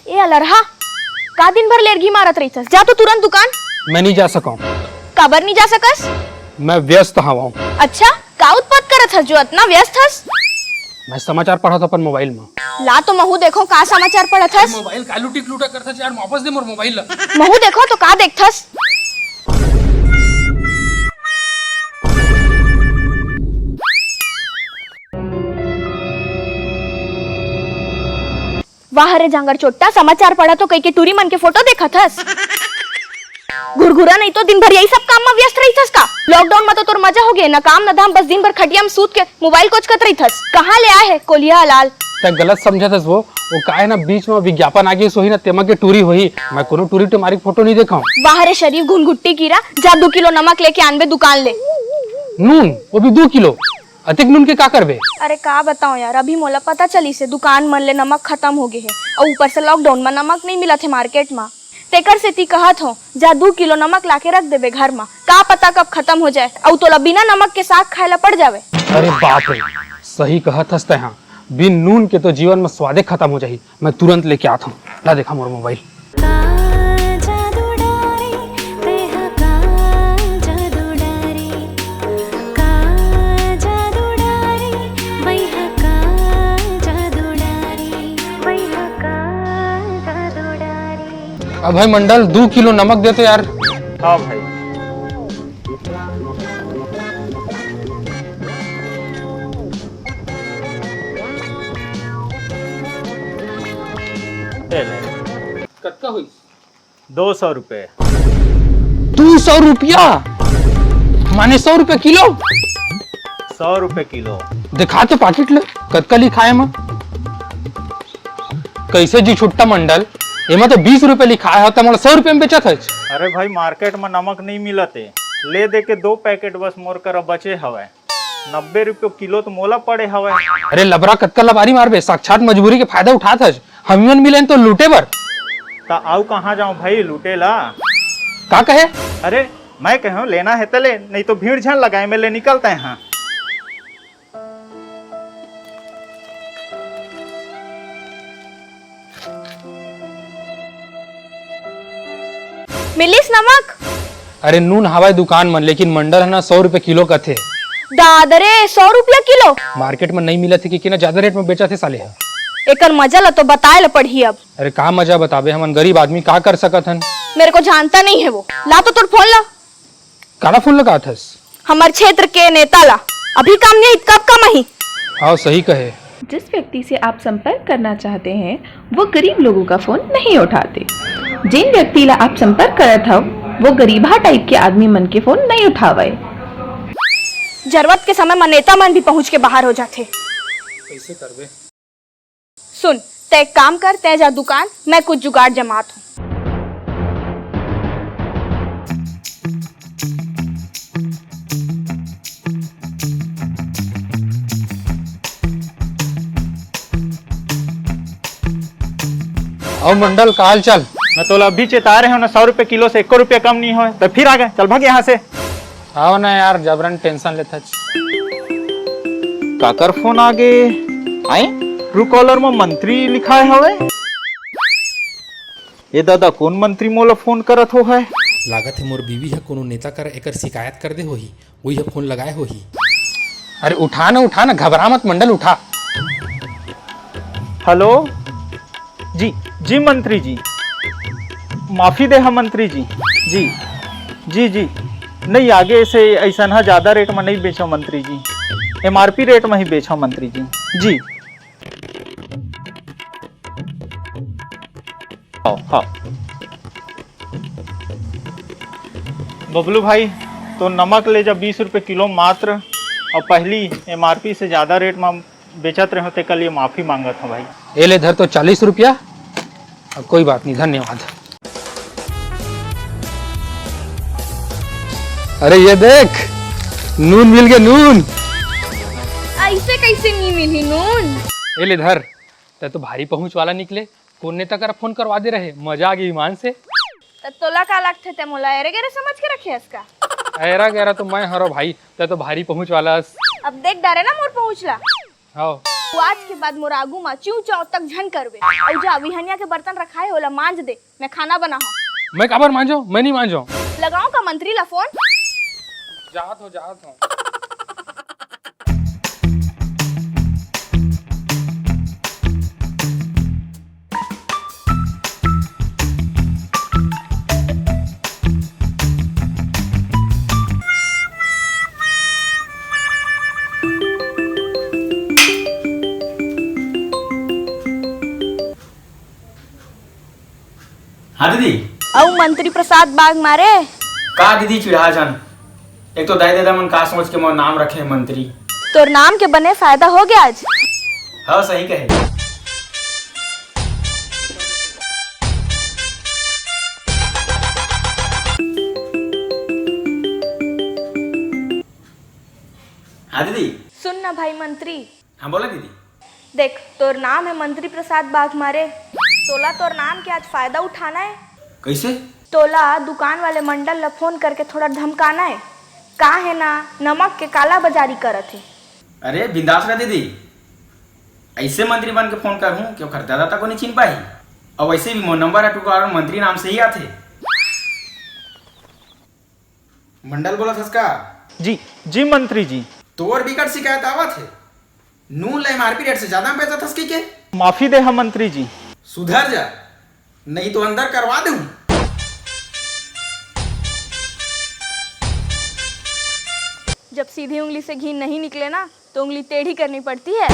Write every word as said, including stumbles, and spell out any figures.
ए अलरहा, का दिन भर लेरघी मारत रहिथस? जा तो तुरंत दुकान। मैं नहीं जा सकूं। काबर नहीं जा सकस? मैं व्यस्त हवं। अच्छा, का उत्पात करत हस जो अतना व्यस्त हस? मैं समाचार पढ़त अपन मोबाइल में। ला तो महू देखो का समाचार पढ़त हस। मोबाइल का लुटिक लुटा करत हस यार, वापस दे मोर मोबाइल ला। महू देखो तो का देखथस। वाह रे जांगर चोट्टा, समाचार पढ़त हों कहिके टूरी मन के फोटो देखत हस। घुरघुरा नहीं तो दिन भर यही सब काम में व्यस्त रहिथस का? लॉकडाउन में तो तोर मजा हो गए, ना काम ना धाम, बस दिन भर खटिया में सूत के मोबाइल कोचकत रहिथस। कहाँ ले आए है कोलिया लाल? तैं गलत समझत हस वो। वो का है ना, बीच में विज्ञापन आ गइस होही ना, तेमा के टूरी होही। मैं कोनो टूरी टुमारी के फोटो नहीं देखा हूँ। वाह रे शरीफ घुनघुट्टी कीरा, जा दू किलो नमक लेके आनबे दुकान ले। नून, वो भी दू किलो? अतेक नून के का करबे? अरे का बताओ यार, अभी मोला पता चलिस हे दुकान मन ले नमक खत्म हो गए हे, अउ ऊपर से लॉकडाउन में नमक नहीं मिलत हे मार्केट में। तेकर सेती कहत हों, जा दू किलो नमक लाके रख देबे घर में, का पता कब खत्म हो जाए, अउ तोला बिना नमक के साग खाए ला पड़ जावे। अरे बाप रे, सही कहत हस तैं हा, बिन नून के तो जीवन में स्वादे खत्म हो जाही। मैं तुरंत लेके आत हों। ला देखा मोर मोबाइल। का जादू डारे, तैं हा का जादू डारे, का जादू डारे, बइहा का जादू डारे, बइहा का जादू डारे। अब भाई मंडल, दू किलो नमक दे तो यार। हाँ भाई। ले ले। कतका होइस? दो सौ रुपये। दू सौ रुपया? माने सौ रुपये किलो? सौ रुपये किलो। देखा तो पाकिट ले, कतका लिखाए मा? कइसे जी छुट्टा मंडल, एमा तो बीस रुपये लिखाए हे, त मोला सौ रुपये में बेचत हस। अरे भाई, मार्केट में नमक नहीं मिलत हे, ले दे के दो पैकेट बस मोर करा बचे हवय। नब्बे रुपये किलो तो मोला पड़े हवय। अरे लबरा, कतका लबारी मारबे, साक्षात मजबूरी के फायदा उठात हस। हमी मन मिलेन तो लूटे बर। त अउ कहाँ जाऊं भाई लूटे ला? का कहे? अरे मैं कहूँ लेना हे त ले, नहीं तो भीड़ झन लगाए में ले निकलते हैं। मिलिस नमक? अरे नून हवय दुकान मन, लेकिन मंडल ह ना सौ रुपया किलो कथे। दादा रे, सौ रुपया किलो? मार्केट में नहीं मिलत हे कि, कि ना ज्यादा रेट में बेचत हे साले ह। एकर मजा ल तो बताए ल पड़ही अब। अरे का मजा बताबे, हमन गरीब आदमी का कर सकत हन? मेरे को जानता नहीं है वो। ला तो तोर फोन ला। काला फोन लगात हस? हमर क्षेत्र के नेता ला। अभी काम नहीं, कब काम आही? हाँ, सही कहे। जिस व्यक्ति से आप संपर्क करना चाहते हैं, वो गरीब लोगों का फोन नहीं उठाते। जेन व्यक्ति ला आप संपर्क करत हव, वो गरीबहा टाइप के आदमी मन के फोन नहीं उठावे। जरूरत के समय म नेता मन भी पहुंच के बाहर हो जाथे। कैसे करबे? सुन, तै एक काम कर, तै जा दुकान, मैं कुछ जुगाड़ जमात हूँ। अउ मंडल, का हाल चाल? मैं तोला अभी चेता रहे हूँ ना, सौ रुपये किलो से एको रुपया कम नहीं होय, तो फिर आ गए। चल भाग यहाँ से। आओ ना यार, जबरन टेंशन लेथच। काकर फोन आ गे? आए, ट्रू कॉलर में मंत्री लिखाए हवे। ए दादा, कौन मंत्री मोला फोन करत हो है? लागत हे मोर बीवी ह कोनो नेता कर एकर शिकायत कर दे होही, वही ह फोन लगाए होही। अरे उठा ना, उठा ना, घबरा मत मंडल, उठा। हेलो, जी, जी मंत्री जी, माफी दे हा मंत्री जी, जी, जी, जी, नहीं आगे से ऐसा ना ज्यादा रेट में नहीं बेचो मंत्री जी, एमआरपी रेट में ही बेचो मंत्री जी, जी। हाँ, हाँ। बबलू भाई, तो नमक ले जा बीस रुपये किलो मात्र, और पहली एमआरपी से ज्यादा रेट में बेचत रहे हो, तेकर लिए माफी मांगत हूँ भाई। ए ले धर तो चालीस रुपया, अब कोई बात नहीं, धन्यवाद। अरे ये देख, नून मिल गए, नून। ऐसे कैसे नहीं मिली नून? ए ले धर, तै तो भारी पहुंच वाला निकले, कोन नेता करा फोन करवा दे रहे, मजा आ गई ईमान से। त तोला का लगथे, ते मोला एरे गेरे समझ के रखे हस का? एरा गेरा तो मैं हरो भाई, तै तो भारी पहुंच वाला हस। अब देख डारे ना मोर पहुंच ला। हाँ, तू आज के बाद मोर आगू मा चिंव चांव तक झन करबे। अउ जा, बिहनिया के बर्तन रखाए हे, ओला मांज दे, मैं खाना बनाहूं। मैं काबर मांजो? मैं नहीं मांजो। लगाओ का मंत्री ला फोन? जात हो, जात हो। हाँ दीदी। अउ मंत्री प्रसाद बाघ मारे। का दीदी चिढ़ा जन, एक तो दाई ददा मन का सोच के मोर नाम रखे हे मंत्री। तोर नाम के बने फायदा हो गया आज। हाँ सही कहे। हाँ दीदी। सुन ना भाई मंत्री, हाँ, बोला दीदी। देख, तोर नाम हे मंत्री प्रसाद बाघमारे। तोला तोर नाम के आज फायदा उठाना हे। कैसे? तोला दुकान वाले मंडल ला फोन करके थोड़ा धमकाना हे। का हे ना, नमक के काला बाजारी करत हे। अरे बिंदास रह दीदी, ऐसे मंत्री बन के फोन करहूँ कि ओखर दादा तक नहीं चिन पाही। और वैसे भी मोर नंबर है टू का मंत्री नाम से ही आथे। मंडल बोलत हस का? जी, जी मंत्री जी। तोर बिकट शिकायत आवत हे। नून ला एमआरपी रेट से ज्यादा में बेचत हस कहिके? माफी दे हा मंत्री जी। सुधर जा, नहीं तो अंदर करवा दूं। जब सीधी उंगली से घी नहीं निकले ना, तो उंगली टेढ़ी करनी पड़ती है।